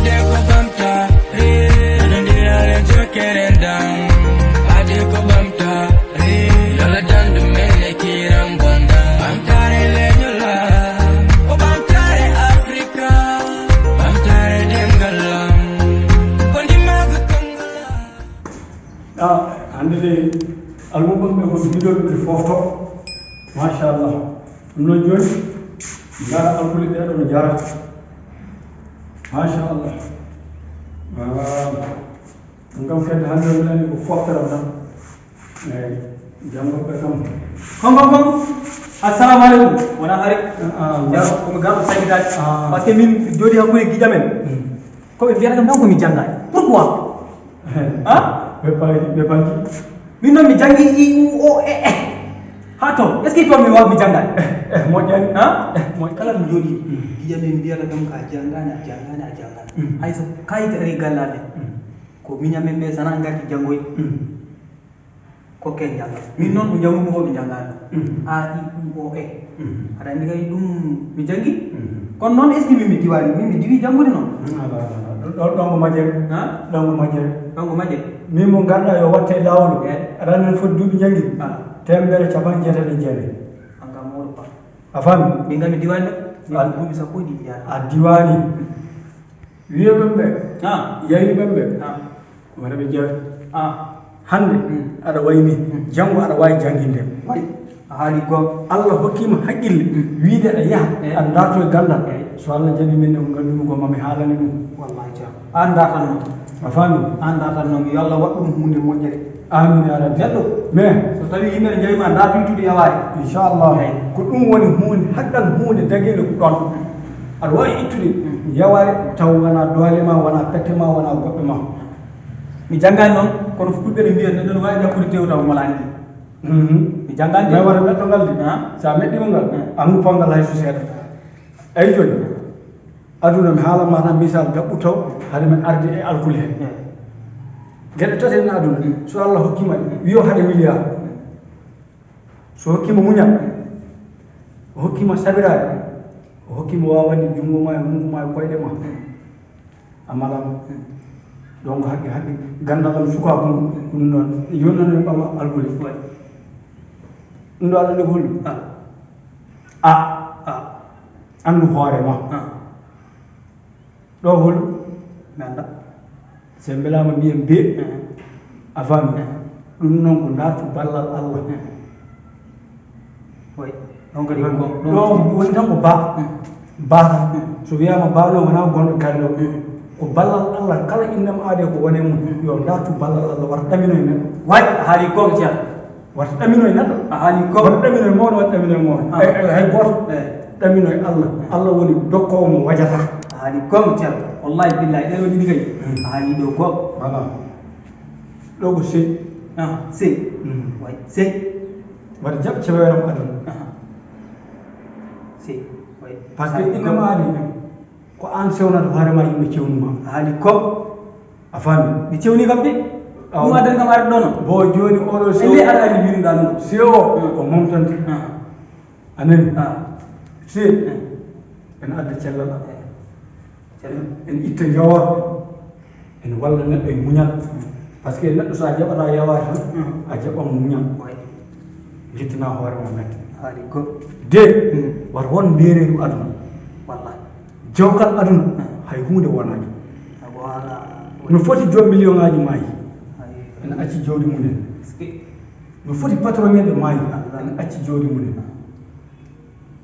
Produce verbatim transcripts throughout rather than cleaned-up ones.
Ade ko bamta, eh, ano ndi ale jokere ndam. Ade ko bamta, eh, yola dandu mene kiram bonda. Bamtare le nyola, o bamtare Afrika, bamtare dengalam. Kondi maga kongala. Ah, hande de, almuɓɓe ɓe ko video ɓe fofto. Machallah. Ɗum noon jooni, njaara alkule ɗe ɗo no njaara. Machallah. Ah, ɗum kam kadi hande o milani ko foftere tan. Eyi, janngo ɓe kam. Kon, kon, kon. Assalamu aleykum. Wona hari. Ah, ah, Ceerno, ko mi garɗo saggitaade. Ah. Parce que min jooɗi hakkunde giƴam en. Hmm. Ko ɓe mbiyata kam tan ko mi janngaani. Pourquoi? Ah? Ɓe pawi, ɓe banti. Min noon mi janngi I, U, O, E, E. Haa toon. Est-ce que toon mi waawi mi janngaani? Eh, moƴƴani. Ah? Eh, moƴƴani. Kala mi jooɗi, hmm, giƴam en mbiyata kam ko a janngaani, a janngaani, a janngaani. Hmm. Hay so kayit ari galle amen. Hmm. Ko miñam en ɓe sana ngarti janngoy. Hmm. Ko ke njannga. Min noon ko njanngu ko mi janngaani. Mm. A, I, U, O, E. Mm. Aɗa anndi kay ɗum mi janngi? Mm. Kono noon, est-ce que min mi diwaani? Min mi diwi janngude noon. Mm, ala, ala, ala. Ɗo, ɗo, ɗon ko majjere. Ha? Ɗon ko majjere. Ɗon ko majjere. Min mo ngannduɗaa yo watte laawol. Eh. Aɗa anndi no foti duuɓi njanngi? Ala. Teemedere capanɗe jeetati e jeetati. An kam mawɗo Ba. A faami? Min kam mi diwaani de. Min a, ko duuɓi sappo e ɗiɗi njaata. A diwaani. Wiye ɓen ɓe. Ah. Yayi ɓen ɓe. Ah. Wona ɓe jeeya. Ah. Hannde, mm, aɗa wayi ni, mm, janngo aɗa waawi jannginde. Wayi. A haali goonga. Allah hokkiima haqqille, mm, wiide aɗa yaha, eh, aɗa darto e ganndal. Eh. So Allah jaɓi min ne ko nganndu-mi ko mami haalani ɗum. Wallahi ceerno. An dartan noon. A faami? An dartan noon. Yo Allah waɗ ɗum huunde moƴƴere. Amiin yaa rabbi. Neɗɗo. Mais so tawii yimɓe ne njawi ma, ndaa tawtude yawaare. Inchallah. Eey. Ko ɗum woni huunde, haqqan huunde dageende ko ɗoon. Aɗa waawi ittude, mm, yawaare taw wonaa doole ma, wonaa pette ma, wonaa goɗɗo ma. Mi janngaani noon, kono fulɓe ne mbiya neɗɗo ne waawi janngude tew taw molaani ɗum. Mhm. Mi janngaani de. Mais wata metto ngal de. Ah. So a meɗɗiima ngal, mm, a ŋuppa ngal hay so seeɗa. Eyi jooni. Aduna, mi haalan ma tan misal daɓɓu taw, hade men arde e alkule hee. Mm. Geɗe tati en aduna, mm, so Allah hokkima ɗe, wiyo hade milliard. Mm. So hokkima muñal, mm, o hokkima sabiraade, o hokkima wawande junngo ma e mugu ma e koyɗe ma. Mm. A malan. Mm. Donc haqqe, haqqe ganndal am sukaaku ngu, ɗum noon, yonano ɓama alkule. Ouais. Ɗum ɗo aɗa anndi ko holɗum? Ah. A. A. Anndu hoore ma. Ah. Ɗo hol? Mi annda. So en mbelaama mbiyen bee. Eh. A faami? Eh. Ɗum noon ko ndaartu ballal Allah. Eh. Way. Ɗon kadi ko, ɗon ɗon woni tan ko ba. Eh. Ba tan. Eh. So wiyaama ba noon wonaa gonɗo galle o. Eh. Ko ballal Allah, kala innam aadee ko wone mum. Eh. Yo ndaartu ballal Allah, wata ɗamino e men. Way, a haali goonga, Ceerno. Wata ɗamino e neɗɗo. A haali ko. Wata ɗamino e mawɗo, wata ɗamino e mawɗo. Ah. Hay, hay, hay gooto. Eh. Ɗamino e Allah. Eh. Allah woni dokkoowo mo wajata. A haali ko, Ceerno. Wallahi billahi, ɗen o ɗiɗi kay. Hmm. A haali ɗo ko. Voilà. Ɗo ko sey. Ah, sey. Hmm. Way, sey. Wata jaɓ ceweeram aduna. Ah. Sey. Way. Parce que innama aadee. Ko aan sewnata hoore ma, yimɓe cewnu ma. A haali ko. A faami? Mi cewni kam de. Aw. Ɗum addani kam arde ɗo noon. Bo jooni oɗo sewo. Ele aɗa anndi wiruɗaa ɗum. Sewo, hmm, o momtante. Ah. A nani? Ah. Se, hmm, en adda cellal. Eh. Cellal. En itta yawaare. En walla neɗɗo e muñal. Hmm. Parce que neɗɗo so a jaɓataa yawaare tan, hmm, a jaɓan muñal. Way. Njettinaa hoore ma mette. A haali ko. De, hmm, wata won ndeereeru aduna. Wallahi. Jawkal aduna, hmm, hay huunde wonaani. A wonaani. No foti joom million ŋaaji maayi. Hay. Ene acci jawdi mum en. Est-ce que? No foti patron en ɓe maayi. Wallahi. Ene acci jawdi mum en.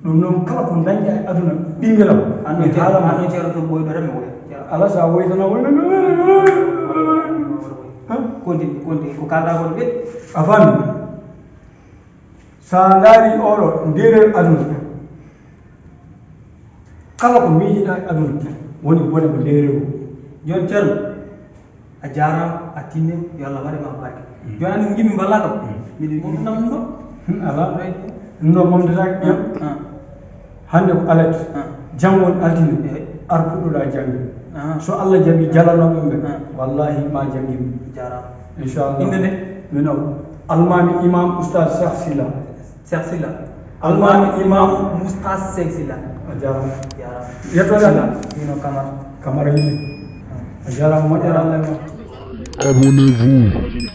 Ɗum noon, kala ko dañɗa e aduna, ɓinngelam, ano mi ceerno, haala ma. Ano ceerno to ɓooyɗo tan mi woya. Ala sa woytana woyna. Ha? Konti, konti, ko kalɗa kon ɓe. A faami? Sa ndaari oɗo ndeereeru aduna, kala ko miijiɗa e aduna, woni bone ko ndeereeru. Jooni ceerno, a jaaraama, a tinnima, yo Allah waɗe ma barke. Mm. Jooni anndi ko njiɗmi mballa kam. Mm. Miɗo, mm, momtana ɗum ɗo. Hmm, ala. Ɗum ɗo momtataake. Ah, ah. Hannde ko alet. Ah. Janngo woni altine. Eh. Ar puɗɗoɗaa jannge. Ah. So Allah jaɓi jalanooɓe ɓe. Ah. Wallahi ma janngin. Jaaraama. Inchallah. Innde nde? Min o Almaami Imam Oustaz Cheikh Sylla. Cheikh Sylla. Almaami Imam Oustaz Cheikh Sylla. A jaaraama. Jaaraama. Yettoode Allah. Min o Camara. Camara yimɓe. Jarama, moƴƴere Allah e ma. Abonnez-vous.